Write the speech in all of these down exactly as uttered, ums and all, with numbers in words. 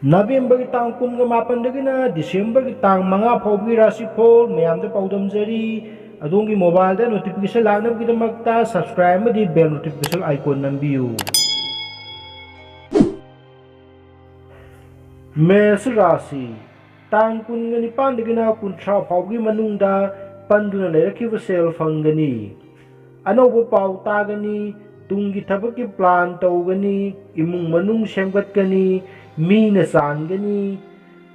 ꯅꯕꯦꯝꯕꯔꯒꯤ ꯇꯥꯡ ꯀꯨꯟꯒ ꯃꯥꯄꯟꯗꯒꯤꯅ ꯗꯤꯁꯦꯝꯕꯔꯒꯤ ꯇꯥꯡ ꯃꯉꯥ ꯐꯥꯎꯕꯒꯤ ꯔꯥꯁꯤꯐꯣꯜ ꯃꯌꯥꯝꯗ ꯄꯥꯎꯗꯝꯖꯔꯤ꯫ ꯑꯗꯣꯝꯒꯤ ꯃꯣꯕꯥꯏꯜꯗ ꯅꯣꯇꯤꯐꯤꯀꯦꯁꯟ ꯂꯥꯛꯅꯕꯒꯤꯗꯃꯛꯇ ꯁꯕꯁꯀ꯭ꯔꯥꯏꯕ ꯑꯃꯗꯤ ꯕꯦꯜ ꯅꯣꯇꯤꯐꯤꯀꯦꯁꯟ ꯑꯥꯏꯀꯣꯟ ꯅꯝꯕꯤꯌꯨ꯫ ꯃꯦꯁ ꯔꯥꯁꯤ꯫ ꯇꯥꯡ ꯀꯨꯟꯒ ꯅꯤꯄꯥꯟꯗꯒꯤꯅ ꯀꯨꯟꯊ꯭ꯔꯥ ꯐꯥꯎꯕꯒꯤ ꯃꯅꯨꯡꯗ ꯄꯟꯗꯨꯅ ꯂꯩꯔꯛꯈꯤꯕ ꯁꯦꯜ ꯐꯪꯒꯅꯤ꯫ ꯑꯅꯧꯕ ꯄꯥꯎ ꯇꯥꯒꯅꯤ꯫ ꯇꯨꯡꯒꯤ ꯊꯕꯛꯀꯤ ꯄ꯭ꯂꯥꯟ ꯇꯧꯒꯅꯤ꯫ ꯏꯃꯨꯡ ꯃꯅꯨꯡ ꯁꯦꯝꯒꯠꯀꯅꯤ꯫ ꯃꯤꯅ ꯆꯥꯟꯒꯅꯤ꯫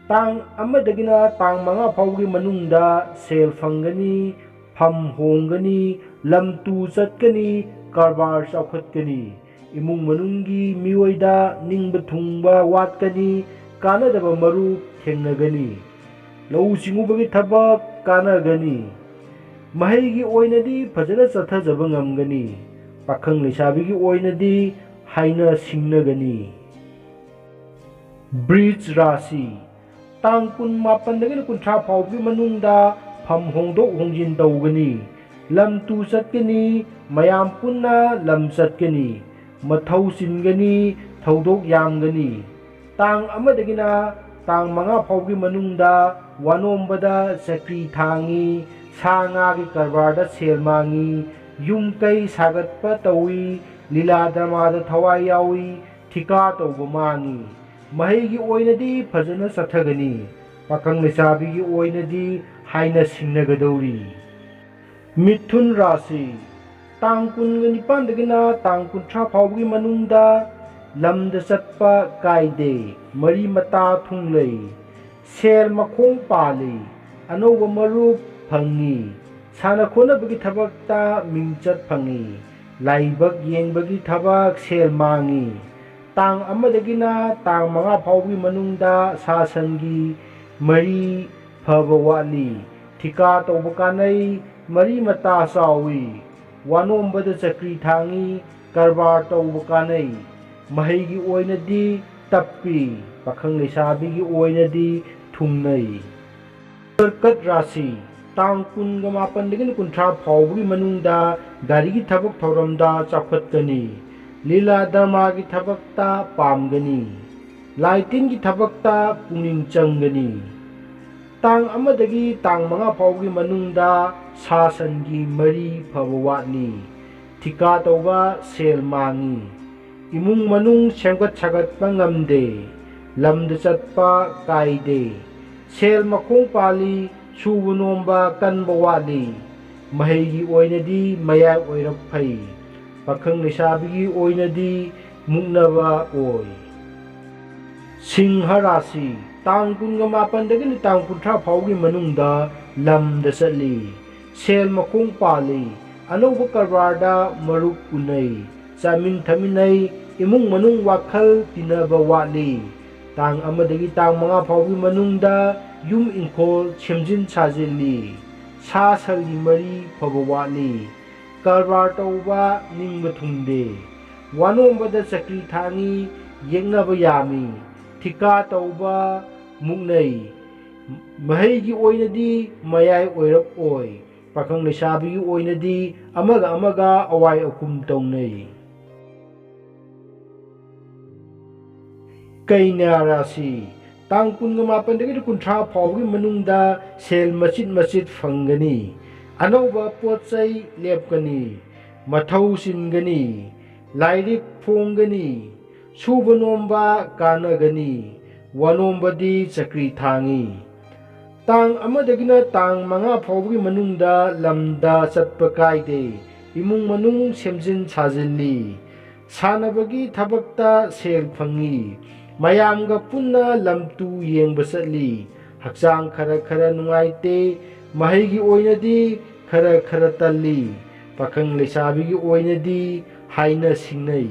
ꯇꯥꯡ ꯑꯃꯗꯒꯤꯅ ꯇꯥꯡ ꯃꯉꯥ ꯐꯥꯎꯕꯒꯤ ꯃꯅꯨꯡꯗ ꯁꯦꯜ ꯐꯪꯒꯅꯤ꯫ ꯐꯝ ꯍꯣꯡꯒꯅꯤ꯫ ꯂꯝ ꯇꯨ ꯆꯠꯀꯅꯤ꯫ ꯀꯔꯕꯥꯔ ꯆꯥꯎꯈꯠꯀꯅꯤ꯫ ꯏꯃꯨꯡ ꯃꯅꯨꯡꯒꯤ ꯃꯤꯑꯣꯏꯗ ꯅꯤꯡꯕ ꯊꯨꯡꯕ ꯋꯥꯠꯀꯅꯤ꯫ ꯀꯥꯟꯅꯗꯕ ꯃꯔꯨꯞ ꯊꯦꯡꯅꯒꯅꯤ꯫ ꯂꯧꯎ ꯁꯤꯡꯎꯕꯒꯤ ꯊꯕꯛ ꯀꯥꯟꯅꯒꯅꯤ꯫ ꯃꯍꯩꯒꯤ ꯑꯣꯏꯅꯗꯤ ꯐꯖꯅ ꯆꯠꯊꯖꯕ ꯉꯝꯒꯅꯤ꯫ ꯄꯥꯈꯪ ꯂꯩꯁꯥꯕꯤꯒꯤ ꯑꯣꯏꯅꯗꯤ ꯍꯥꯏꯅ ꯁꯤꯡꯅꯒꯅꯤ꯫ ꯕ꯭ꯔꯤꯖ ꯔꯥꯁꯤ꯫ ꯇꯥꯡ ꯀꯨꯟ ꯃꯥꯄꯟꯗꯒꯤꯅ ꯀꯨꯟꯊ꯭ꯔꯥ ꯐꯥꯎꯕꯒꯤ ꯃꯅꯨꯡꯗ ꯐꯝ ꯍꯣꯡꯗꯣꯛ ꯍꯣꯡꯖꯤꯟ ꯇꯧꯒꯅꯤ꯫ ꯂꯝ ꯇꯨ ꯆꯠꯀꯅꯤ꯫ ꯃꯌꯥꯝ ꯄꯨꯟꯅ ꯂꯝ ꯆꯠꯀꯅꯤ꯫ ꯃꯊꯧ ꯆꯤꯟꯒꯅꯤ꯫ ꯊꯧꯗꯣꯛ ꯌꯥꯝꯒꯅꯤ꯫ ꯇꯥꯡ ꯑꯃꯗꯒꯤꯅ ꯇꯥꯡ ꯃꯉꯥ ꯐꯥꯎꯕꯒꯤ ꯃꯅꯨꯡꯗ ꯋꯥꯅꯣꯝꯕꯗ ꯆꯀ꯭ꯔꯤ ꯊꯥꯡꯉꯤ꯫ ꯁꯥ ꯉꯥꯒꯤ ꯀꯔꯕꯥꯔꯗ ꯁꯦꯜ ꯃꯥꯡꯉꯤ꯫ ꯌꯨꯝ ꯀꯩ ꯁꯥꯒꯠꯄ ꯇꯧꯏ꯫ ꯂꯤꯂꯥ ꯗ꯭ꯔꯃꯥꯗ ꯊꯋꯥꯏ ꯌꯥꯎꯏ꯫ ꯊꯤꯀꯥ ꯇꯧꯕ ꯃꯥꯡꯉꯤ꯫ ꯃꯍꯩꯒꯤ ꯑꯣꯏꯅꯗꯤ ꯐꯖꯅ ꯆꯠꯊꯒꯅꯤ꯫ ꯄꯥꯈꯪ ꯂꯩꯁꯥꯕꯤꯒꯤ ꯑꯣꯏꯅꯗꯤ ꯍꯥꯏꯅ ꯁꯤꯡꯅꯒꯗꯧꯔꯤ꯫ ꯃꯤꯊꯨꯟ ꯔꯥꯁꯤ꯫ ꯇꯥꯡ ꯀꯨꯟꯒ ꯅꯤꯄꯥꯟꯗꯒꯤꯅ ꯇꯥꯡ ꯀꯨꯟꯊ꯭ꯔꯥ ꯐꯥꯎꯕꯒꯤ ꯃꯅꯨꯡꯗ ꯂꯝꯗ ꯆꯠꯄ ꯀꯥꯏꯗꯦ꯫ ꯃꯔꯤ ꯃꯇꯥ ꯊꯨꯡꯂꯩ꯫ ꯁꯦꯜ ꯃꯈꯣꯡ ꯄꯥꯜꯂꯤ꯫ ꯑꯅꯧꯕ ꯃꯔꯨꯞ ꯐꯪꯉꯤ꯫ ꯁꯥꯟꯅ ꯈꯣꯠꯅꯕꯒꯤ ꯊꯕꯛꯇ ꯃꯤꯡꯆꯠ ꯐꯪꯉꯤ꯫ ꯂꯥꯏꯕꯛ ꯌꯦꯡꯕꯒꯤ ꯊꯕꯛ ꯁꯦꯜ ꯃꯥꯡꯉꯤ꯫ ꯇꯥꯡ ꯑꯃꯗꯒꯤꯅ ꯇꯥꯡ ꯃꯉꯥ ꯐꯥꯎꯕꯒꯤ ꯃꯅꯨꯡꯗ ꯁꯥ ꯁꯟꯒꯤ ꯃꯔꯤ ꯐꯕ ꯋꯥꯠꯂꯤ꯫ ꯊꯤꯀꯥ ꯇꯧꯕ ꯀꯥꯟꯅꯩ꯫ ꯃꯔꯤ ꯃꯇꯥ ꯆꯥꯎꯏ꯫ ꯋꯥꯅꯣꯝꯕꯗ ꯆꯀ꯭ꯔꯤ ꯊꯥꯡꯉꯤ꯫ ꯀꯔꯕꯥꯔ ꯇꯧꯕ ꯀꯥꯟꯅꯩ꯫ ꯃꯍꯩꯒꯤ ꯑꯣꯏꯅꯗꯤ ꯇꯞꯄꯤ꯫ ꯄꯥꯈꯪ ꯂꯩꯁꯥꯕꯤꯒꯤ ꯑꯣꯏꯅꯗꯤ ꯊꯨꯡꯅꯩ꯫ ꯀꯔꯀꯠ ꯔꯥꯁꯤ꯫ ꯇꯥꯡ ꯀꯨꯟꯒ ꯃꯥꯄꯟꯗꯒꯤꯅ ꯀꯨꯟꯊ꯭ꯔꯥ ꯐꯥꯎꯕꯒꯤ ꯃꯅꯨꯡꯗ ꯒꯥꯔꯤꯒꯤ ꯊꯕꯛ ꯊꯧꯔꯝꯗ ꯆꯥꯎꯈꯠꯀꯅꯤ꯫ ꯂꯤꯂꯥ ꯗ꯭ꯔꯃꯥꯒꯤ ꯊꯕꯛꯇ ꯄꯥꯝꯒꯅꯤ꯫ ꯂꯥꯏ ꯇꯤꯟꯒꯤ ꯊꯕꯛꯇ ꯄꯨꯛꯅꯤꯡ ꯆꯪꯒꯅꯤ꯫ ꯇꯥꯡ ꯑꯃꯗꯒꯤ ꯇꯥꯡ ꯃꯉꯥ ꯐꯥꯎꯕꯒꯤ ꯃꯅꯨꯡꯗ ꯁꯥ ꯁꯟꯒꯤ ꯃꯔꯤ ꯐꯕ ꯋꯥꯠꯂꯤ꯫ ꯊꯤꯀꯥ ꯇꯧꯕ ꯁꯦꯜ ꯃꯥꯡꯉꯤ꯫ ꯏꯃꯨꯡ ꯃꯅꯨꯡ ꯁꯦꯝꯒꯠ ꯁꯥꯒꯠꯄ ꯉꯝꯗꯦ꯫ ꯂꯝꯗ ꯆꯠꯄ ꯀꯥꯏꯗꯦ꯫ ꯁꯦꯜ ꯃꯈꯣꯡ ꯄꯥꯜꯂꯤ꯫ ꯁꯨꯕ ꯅꯣꯝꯕ ꯀꯟꯕ ꯋꯥꯠꯂꯤ꯫ ꯃꯍꯩꯒꯤ ꯑꯣꯏꯅꯗꯤ ꯃꯌꯥꯏ ꯑꯣꯏꯔꯞ ꯐꯩ꯫ ꯄꯥꯈꯪ ꯂꯩꯁꯥꯕꯤꯒꯤ ꯑꯣꯏꯅꯗꯤ ꯃꯨꯛꯅꯕ ꯑꯣꯏ꯫ ꯁꯤꯡꯍ ꯔꯥꯁꯤ, ꯇꯥꯡ ꯀꯨꯟꯒ ꯃꯥꯄꯟꯗꯒꯤꯅ ꯇꯥꯡ ꯀꯨꯟꯊ꯭ꯔꯥ ꯐꯥꯎꯒꯤ ꯃꯅꯨꯡꯗ ꯂꯝꯗ ꯆꯠꯂꯤ꯫ ꯁꯦꯜ ꯃꯈꯣꯡ ꯄꯥꯜꯂꯤ꯫ ꯑꯅꯧꯕ ꯀꯔꯕꯥꯔꯗ ꯃꯔꯨꯞ ꯎꯅꯩ꯫ ꯆꯥꯃꯤꯟ ꯊꯛꯃꯤꯟꯅꯩ꯫ ꯏꯃꯨꯡ ꯃꯅꯨꯡ ꯋꯥꯈꯜ ꯇꯤꯟꯅꯕ ꯋꯥꯠꯂꯤ꯫ ꯇꯥꯡ ꯑꯃꯗꯒꯤ ꯇꯥꯡ ꯃꯉꯥ ꯐꯥꯎꯒꯤ ꯃꯅꯨꯡꯗ ꯌꯨꯝ ꯏꯪꯈꯣꯜ ꯁꯦꯝꯖꯤꯟ ꯁꯥꯖꯤꯜꯂꯤ꯫ ꯁꯥ ꯁꯟꯒꯤ ꯃꯔꯤ ꯐꯕ ꯋꯥꯠꯂꯤ꯫ ꯀꯔꯕꯥꯔ ꯇꯧꯕ ꯅꯤꯡꯕ ꯊꯨꯡꯗꯦ꯫ ꯋꯥꯅꯣꯝꯕꯗ ꯆꯀ꯭ꯔꯤ ꯊꯥꯡꯉꯤ꯫ ꯌꯦꯛꯅꯕ ꯌꯥꯝꯃꯤ꯫ ꯊꯤꯀꯥ ꯇꯧꯕ ꯃꯨꯛꯅꯩ꯫ ꯃꯍꯩꯒꯤ ꯑꯣꯏꯅꯗꯤ ꯃꯌꯥꯏ ꯑꯣꯏꯔꯞ ꯑꯣꯏ꯫ ꯄꯥꯈꯪ ꯂꯩꯁꯥꯕꯤꯒꯤ ꯑꯣꯏꯅꯗꯤ ꯑꯃꯒ ꯑꯃꯒ ꯑꯋꯥꯏ ꯑꯀꯨꯝ ꯇꯧꯅꯩ꯫ ꯀꯩꯅ꯭ꯌꯥ ꯔꯥꯁꯤ, ꯇꯥꯡ ꯀꯨꯟꯒ ꯃꯥꯄꯟꯗꯒꯤꯅ ꯀꯨꯟꯊ꯭ꯔꯥ ꯐꯥꯎꯕꯒꯤ ꯃꯅꯨꯡꯗ ꯁꯦꯜ ꯃꯆꯤꯠ ꯃꯆꯤꯠ ꯐꯪꯒꯅꯤ꯫ ꯑꯅꯧꯕ ꯄꯣꯠ ꯆꯩ ꯂꯦꯞꯀꯅꯤ꯫ ꯃꯊꯧ ꯆꯤꯟꯒꯅꯤ꯫ ꯂꯥꯏꯔꯤꯛ ꯐꯣꯡꯒꯅꯤ꯫ ꯁꯨꯕ ꯅꯣꯝꯕ ꯀꯥꯟꯅꯒꯅꯤ꯫ ꯋꯥꯅꯣꯝꯕꯗꯤ ꯆꯀ꯭ꯔꯤ ꯊꯥꯡꯉꯤ꯫ ꯇꯥꯡ ꯑꯃꯗꯒꯤꯅ ꯇꯥꯡ ꯃꯉꯥ ꯐꯥꯎꯕꯒꯤ ꯃꯅꯨꯡꯗ ꯂꯝꯗ ꯆꯠꯄ ꯀꯥꯏꯗꯦ꯫ ꯏꯃꯨꯡ ꯃꯅꯨꯡ ꯁꯦꯝꯖꯤꯟ ꯁꯥꯖꯤꯜꯂꯤ꯫ ꯁꯥꯟꯅꯕꯒꯤ ꯊꯕꯛꯇ ꯁꯦꯜ ꯐꯪꯉꯤ꯫ ꯃꯌꯥꯝꯒ ꯄꯨꯟꯅ ꯂꯝꯇꯨ ꯌꯦꯡꯕ ꯆꯠꯂꯤ꯫ ꯍꯛꯆꯥꯡ ꯈꯔ ꯈꯔ ꯅꯨꯡꯉꯥꯏꯇꯦ꯫ ꯃꯍꯩꯒꯤ ꯑꯣꯏꯅꯗꯤ ꯈꯔ ꯈꯔ ꯇꯜꯂꯤ꯫ ꯄꯥꯈꯪ ꯂꯩꯁꯥꯕꯤꯒꯤ ꯑꯣꯏꯅꯗꯤ ꯍꯥꯏꯅ ꯁꯤꯡꯅꯩ꯫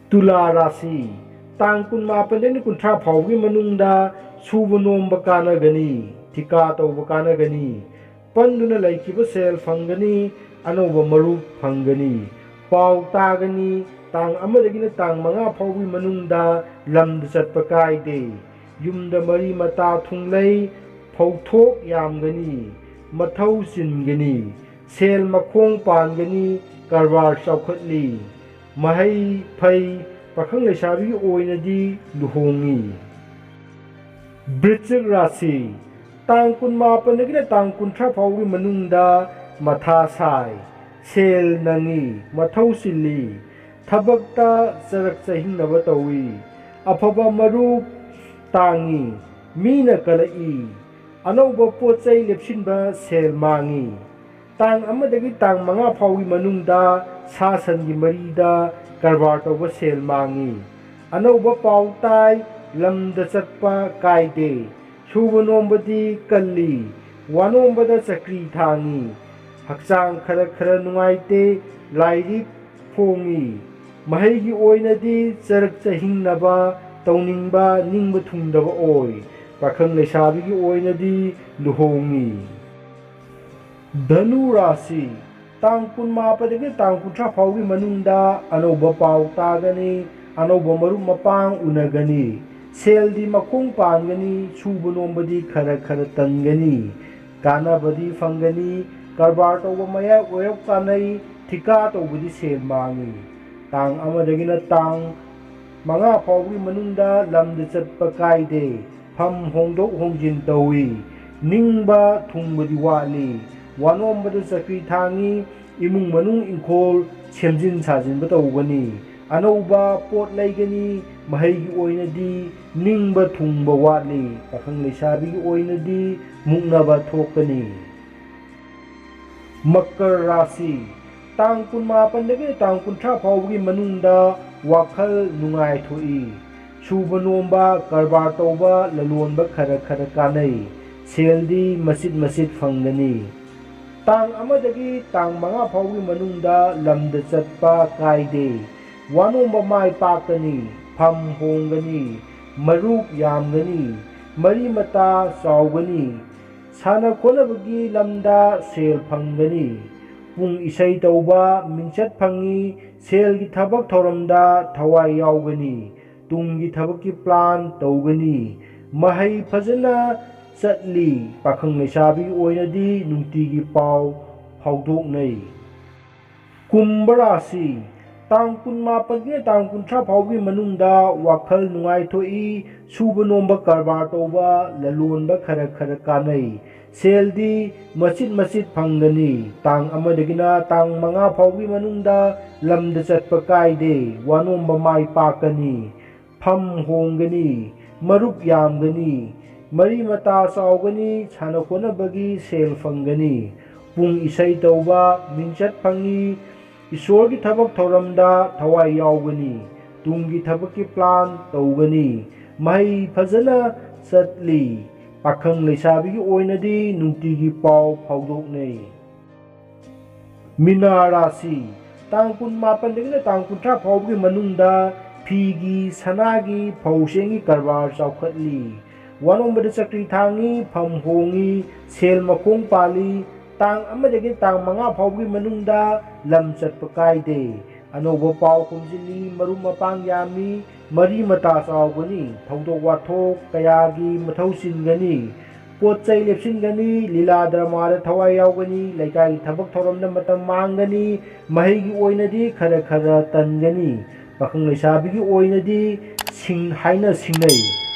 ꯇꯨꯂꯥ ꯔꯥꯁꯤ, ꯇꯥꯡ ꯀꯨꯟꯃꯥꯄꯟꯗꯒꯤ ꯀꯨꯟꯊ꯭ꯔꯥ ꯐꯥꯎꯕꯒꯤ ꯃꯅꯨꯡꯗ ꯁꯨꯕ ꯅꯣꯝꯕ ꯀꯥꯟꯅꯒꯅꯤ꯫ ꯊꯤꯀꯥ ꯇꯧꯕ ꯀꯥꯟꯅꯒꯅꯤ꯫ ꯄꯟꯗꯨꯅ ꯂꯩꯈꯤꯕ ꯁꯦꯜ ꯐꯪꯒꯅꯤ꯫ ꯑꯅꯧꯕ ꯃꯔꯨꯞ ꯐꯪꯒꯅꯤ꯫ ꯄꯥꯎ ꯇꯥꯒꯅꯤ꯫ ꯇꯥꯡ ꯑꯃꯗꯒꯤꯅ ꯇꯥꯡ ꯃꯉꯥ ꯐꯥꯎꯕꯒꯤ ꯃꯅꯨꯡꯗ ꯂꯝꯗ ꯆꯠꯄ ꯀꯥꯏꯗꯦ꯫ ꯌꯨꯝꯗ ꯃꯔꯤ ꯃꯇꯥ ꯊꯨꯡꯂꯩ꯫ ꯐꯧꯊꯣꯛ ꯌꯥꯝꯒꯅꯤ꯫ ꯃꯊꯧ ꯆꯤꯟꯒꯅꯤ꯫ ꯁꯦꯜ ꯃꯈꯣꯡ ꯄꯥꯟꯒꯅꯤ꯫ ꯀꯔꯕꯥꯔ ꯆꯥꯎꯈꯠꯂꯤ꯫ ꯃꯍꯩ ꯐꯩ꯫ ꯄꯥꯈꯪ ꯂꯩꯁꯥꯕꯤꯒꯤ ꯑꯣꯏꯅꯗꯤ ꯂꯨꯍꯣꯡꯉꯤ꯫ ꯕ꯭ꯔꯤꯆꯤꯛ ꯔꯥꯁꯤ, ꯇꯥꯡ ꯀꯨꯟꯃꯥꯄꯟꯗꯒꯤꯅ ꯇꯥꯡ ꯀꯨꯟꯊ꯭ꯔꯥ ꯐꯥꯎꯒꯤ ꯃꯅꯨꯡꯗ ꯃꯊꯥ ꯁꯥꯏ, ꯁꯦꯜ ꯅꯪꯉꯤ, ꯃꯊꯧ ꯆꯤꯜꯂꯤ, ꯊꯕꯛꯇ ꯆꯔꯛ ꯆꯍꯤꯡꯅꯕ ꯇꯧꯏ, ꯑꯐꯕ ꯃꯔꯨꯞ ꯇꯥꯡꯉꯤ, ꯃꯤꯅ ꯀꯂꯛꯏ, ꯑꯅꯧꯕ ꯄꯣꯠ ꯆꯩ ꯂꯦꯞꯁꯤꯟꯕ ꯁꯦꯜ ꯃꯥꯡꯉꯤ꯫ ꯇꯥꯡ ꯑꯃꯗꯒꯤ ꯇꯥꯡ ꯃꯉꯥ ꯐꯥꯎꯒꯤ ꯃꯅꯨꯡꯗ ꯁꯥ ꯁꯟꯒꯤ ꯃꯔꯤꯗ ꯀꯔꯕꯥꯔ ꯇꯧꯕ ꯁꯦꯜ ꯃꯥꯡꯉꯤ꯫ ꯑꯅꯧꯕ ꯄꯥꯎ ꯇꯥꯏ, ꯂꯝꯗ ꯆꯠꯄ ꯀꯥꯏꯗꯦ꯫ ꯁꯨꯕ ꯅꯣꯝꯕꯗꯤ ꯀꯜꯂꯤ, ꯋꯥꯅꯣꯝꯕꯗ ꯆꯀ꯭ꯔꯤ ꯊꯥꯡꯉꯤ꯫ ꯍꯛꯆꯥꯡ ꯈꯔ ꯈꯔ ꯅꯨꯡꯉꯥꯏꯇꯦ, ꯂꯥꯏꯔꯤꯛ ꯐꯣꯡꯉꯤ꯫ ꯃꯍꯩꯒꯤ ꯑꯣꯏꯅꯗꯤ ꯆꯔꯛ ꯆꯍꯤꯡꯅꯕ, ꯇꯧꯅꯤꯡꯕ ꯅꯤꯡꯕ ꯊꯨꯡꯗꯕ ꯑꯣꯏ꯫ ꯄꯥꯈꯪ ꯂꯩꯁꯥꯕꯤꯒꯤ ꯑꯣꯏꯅꯗꯤ ꯂꯨꯍꯣꯡꯉꯤ꯫ ꯙꯅꯨ ꯔꯥꯁꯤ, ꯇꯥꯡ ꯀꯨꯟꯃꯥꯄꯟꯗꯒꯤ ꯇꯥꯡ ꯀꯨꯟꯊ꯭ꯔꯥ ꯐꯥꯎꯒꯤ ꯃꯅꯨꯡꯗ ꯑꯅꯧꯕ ꯄꯥꯎ ꯇꯥꯒꯅꯤ, ꯑꯅꯧꯕ ꯃꯔꯨꯞ ꯃꯄꯥꯡ ꯎꯅꯒꯅꯤ꯫ ꯁꯦꯜꯗꯤ ꯃꯈꯣꯡ ꯄꯥꯟꯒꯅꯤ, ꯁꯨꯕ ꯅꯣꯝꯕꯗꯤ ꯈꯔ ꯈꯔ ꯇꯟꯒꯅꯤ꯫ ꯀꯥꯟꯅꯕꯗꯤ ꯐꯪꯒꯅꯤ, ꯀꯔꯕꯥꯔ ꯇꯧꯕ ꯃꯌꯥꯏ ꯑꯣꯏꯔꯞ ꯀꯥꯟꯅꯩ, ꯊꯤꯀꯥ ꯇꯧꯕꯗꯤ ꯁꯦꯜ ꯃꯥꯡꯉꯤ꯫ ꯇꯥꯡ ꯑꯃꯗꯒꯤꯅ ꯇꯥꯡ ꯃꯉꯥ ꯐꯥꯎꯕꯒꯤ ꯃꯅꯨꯡꯗ ꯂꯝꯗ ꯆꯠꯄ ꯀꯥꯏꯗꯦ, ꯐꯝ ꯍꯣꯡꯗꯣꯛ ꯍꯣꯡꯖꯤꯟ ꯇꯧꯏ꯫ ꯅꯤꯡꯕ ꯊꯨꯡꯕꯗꯤ ꯋꯥꯠꯂꯤ꯫ ꯋꯥꯅꯣꯝꯕꯗ ꯆꯀ꯭ꯔꯤ ꯊꯥꯡꯉꯤ, ꯏꯃꯨꯡ ꯃꯅꯨꯡ ꯏꯪꯈꯣꯜ ꯁꯦꯝꯖꯤꯟ ꯁꯥꯖꯤꯟꯕ ꯇꯧꯒꯅꯤ꯫ ꯑꯅꯧꯕ ꯄꯣꯠ ꯂꯩꯒꯅꯤ꯫ ꯃꯍꯩꯒꯤ ꯑꯣꯏꯅꯗꯤ ꯅꯤꯡꯕ ꯊꯨꯡꯕ ꯋꯥꯠꯂꯤ꯫ ꯄꯥꯈꯪ ꯂꯩꯁꯥꯕꯤꯒꯤ ꯑꯣꯏꯅꯗꯤ ꯃꯨꯛꯅꯕ ꯊꯣꯛꯀꯅꯤ꯫ ꯃꯀꯔ ꯔꯥꯁꯤ, ꯇꯥꯡ ꯀꯨꯟꯃꯥꯄꯟꯗꯒꯤ ꯇꯥꯡ ꯀꯨꯟꯊ꯭ꯔꯥ ꯐꯥꯎꯕꯒꯤ ꯃꯅꯨꯡꯗ ꯋꯥꯈꯜ ꯅꯨꯡꯉꯥꯏꯊꯣꯛꯏ꯫ ꯁꯨꯕ ꯅꯣꯝꯕ, ꯀꯔꯕꯥꯔ ꯇꯧꯕ, ꯂꯂꯣꯟꯕ ꯈꯔ ꯈꯔ ꯀꯥꯟꯅꯩ꯫ ꯁꯦꯜꯗꯤ ꯃꯆꯤꯠ ꯃꯆꯤꯠ ꯐꯪꯒꯅꯤ꯫ ꯇꯥꯡ ꯑꯃꯗꯒꯤ ꯇꯥꯡ ꯃꯉꯥ ꯐꯥꯎꯒꯤ ꯃꯅꯨꯡꯗ ꯂꯝꯗ ꯆꯠꯄ ꯀꯥꯏꯗꯦ꯫ ꯋꯥꯅꯣꯝꯕ ꯃꯥꯏ ꯄꯥꯛꯀꯅꯤ, ꯐꯝ ꯍꯣꯡꯒꯅꯤ, ꯃꯔꯨꯞ ꯌꯥꯝꯒꯅꯤ, ꯃꯔꯤ ꯃꯇꯥ ꯆꯥꯎꯒꯅꯤ, ꯁꯥꯟꯅ ꯈꯣꯠꯅꯕꯒꯤ ꯂꯝꯗ ꯁꯦꯜ ꯐꯪꯒꯅꯤ꯫ ꯄꯨꯡ ꯏꯁꯩ ꯇꯧꯕ ꯃꯤꯡꯆꯠ ꯐꯪꯉꯤ, ꯁꯦꯜꯒꯤ ꯊꯕꯛ ꯊꯧꯔꯝꯗ ꯊꯋꯥꯏ ꯌꯥꯎꯒꯅꯤ, ꯇꯨꯡꯒꯤ ꯊꯕꯛꯀꯤ ꯄ꯭ꯂꯥꯟ ꯇꯧꯒꯅꯤ꯫ ꯃꯍꯩ ꯐꯖꯅ ꯆꯠꯂꯤ꯫ ꯄꯥꯈꯪ ꯂꯩꯁꯥꯕꯤꯒꯤ ꯑꯣꯏꯅꯗꯤ ꯅꯨꯡꯇꯤꯒꯤ ꯄꯥꯎ ꯐꯥꯎꯗꯣꯛꯅꯩ꯫ ꯀꯨꯝꯚ ꯔꯥꯁꯤ, ꯇꯥꯡ ꯀꯨꯟꯃꯥꯄꯟꯗꯒꯤꯅ ꯇꯥꯡ ꯀꯨꯟꯊ꯭ꯔꯥ ꯐꯥꯎꯕꯒꯤ ꯃꯅꯨꯡꯗ ꯋꯥꯈꯜ ꯅꯨꯡꯉꯥꯏꯊꯣꯛꯏ꯫ ꯁꯨꯕ ꯅꯣꯝꯕ, ꯀꯔꯕꯥꯔ ꯇꯧꯕ, ꯂꯂꯣꯟꯕ ꯈꯔ ꯈꯔ ꯀꯥꯟꯅꯩ꯫ ꯁꯦꯜꯗꯤ ꯃꯆꯤꯠ ꯃꯆꯤꯠ ꯐꯪꯒꯅꯤ꯫ ꯇꯥꯡ ꯑꯃꯗꯒꯤꯅ ꯇꯥꯡ ꯃꯉꯥ ꯐꯥꯎꯕꯒꯤ ꯃꯅꯨꯡꯗ ꯂꯝꯗ ꯆꯠꯄ ꯀꯥꯏꯗꯦ꯫ ꯋꯥꯅꯣꯝꯕ ꯃꯥꯏ ꯄꯥꯛꯀꯅꯤ꯫ ꯐꯝ ꯍꯣꯡꯒꯅꯤ꯫ ꯃꯔꯨꯞ ꯌꯥꯝꯒꯅꯤ꯫ ꯃꯔꯤ ꯃꯇꯥ ꯆꯥꯎꯒꯅꯤ꯫ ꯁꯥꯟꯅ ꯈꯣꯠꯅꯕꯒꯤ ꯁꯦꯜ ꯐꯪꯒꯅꯤ꯫ ꯄꯨꯡ ꯏꯁꯩ ꯇꯧꯕ ꯃꯤꯡꯆꯠ ꯐꯪꯏ꯫ ꯏꯁꯣꯔꯒꯤ ꯊꯕꯛ ꯊꯧꯔꯝꯗ ꯊꯋꯥꯏ ꯌꯥꯎꯒꯅꯤ꯫ ꯇꯨꯡꯒꯤ ꯊꯕꯛꯀꯤ ꯄ꯭ꯂꯥꯟ ꯇꯧꯒꯅꯤ꯫ ꯃꯍꯩ ꯐꯖꯅ ꯆꯠꯂꯤ꯫ ꯄꯥꯈꯪ ꯂꯩꯁꯥꯕꯤꯒꯤ ꯑꯣꯏꯅꯗꯤ ꯅꯨꯡꯇꯤꯒꯤ ꯄꯥꯎ ꯐꯥꯎꯗꯣꯛꯅꯩ꯫ ꯃꯤꯅꯥ ꯔꯥꯁꯤ, ꯇꯥꯡ ꯀꯨꯟꯃꯥꯄꯟꯗꯒꯤꯅ ꯇꯥꯡ ꯀꯨꯟꯊ꯭ꯔꯥ ꯐꯥꯎꯕꯒꯤ ꯃꯅꯨꯡꯗ ꯐꯤꯒꯤ, ꯁꯅꯥꯒꯤ, ꯐꯧ ꯆꯦꯡꯒꯤ ꯀꯔꯕꯥꯔ ꯆꯥꯎꯈꯠꯂꯤ꯫ ꯋꯥꯅꯣꯝꯕꯗ ꯆꯀ꯭ꯔꯤ ꯊꯥꯡꯉꯤ, ꯐꯝ ꯍꯣꯡꯉꯤ, ꯁꯦꯜ ꯃꯈꯣꯡ ꯄꯥꯜꯂꯤ꯫ ꯇꯥꯡ ꯑꯃꯗꯒꯤ ꯇꯥꯡ ꯃꯉꯥ ꯐꯥꯎꯕꯒꯤ ꯃꯅꯨꯡꯗ ꯂꯝ ꯆꯠꯄ ꯀꯥꯏꯗꯦ꯫ ꯑꯅꯧꯕ ꯄꯥꯎ ꯈꯣꯝꯖꯤꯜꯂꯤ, ꯃꯔꯨꯞ ꯃꯄꯥꯡ ꯌꯥꯝꯃꯤ, ꯃꯔꯤ ꯃꯇꯥ ꯆꯥꯎꯒꯅꯤ, ꯊꯧꯗꯣꯛ ꯋꯥꯊꯣꯛ ꯀꯌꯥꯒꯤ ꯃꯊꯧ ꯆꯤꯟꯒꯅꯤ꯫ ꯄꯣꯠ ꯆꯩ ꯂꯦꯞꯁꯤꯟꯒꯅꯤ, ꯂꯤꯂꯥ ꯗ꯭ꯔꯃꯥꯗ ꯊꯋꯥꯏ ꯌꯥꯎꯒꯅꯤ, ꯂꯩꯀꯥꯏꯒꯤ ꯊꯕꯛ ꯊꯧꯔꯝꯗ ꯃꯇꯝ ꯃꯥꯡꯒꯅꯤ, ꯃꯍꯩꯒꯤ ꯑꯣꯏꯅꯗꯤ ꯈꯔ ꯈꯔ ꯇꯟꯒꯅꯤ꯫ ꯄꯥꯈꯪ ꯂꯩꯁꯥꯕꯤꯒꯤ ꯑꯣꯏꯅꯗꯤ ꯁꯤꯡ ꯍꯥꯏꯅ ꯁꯤꯡꯅꯩ꯫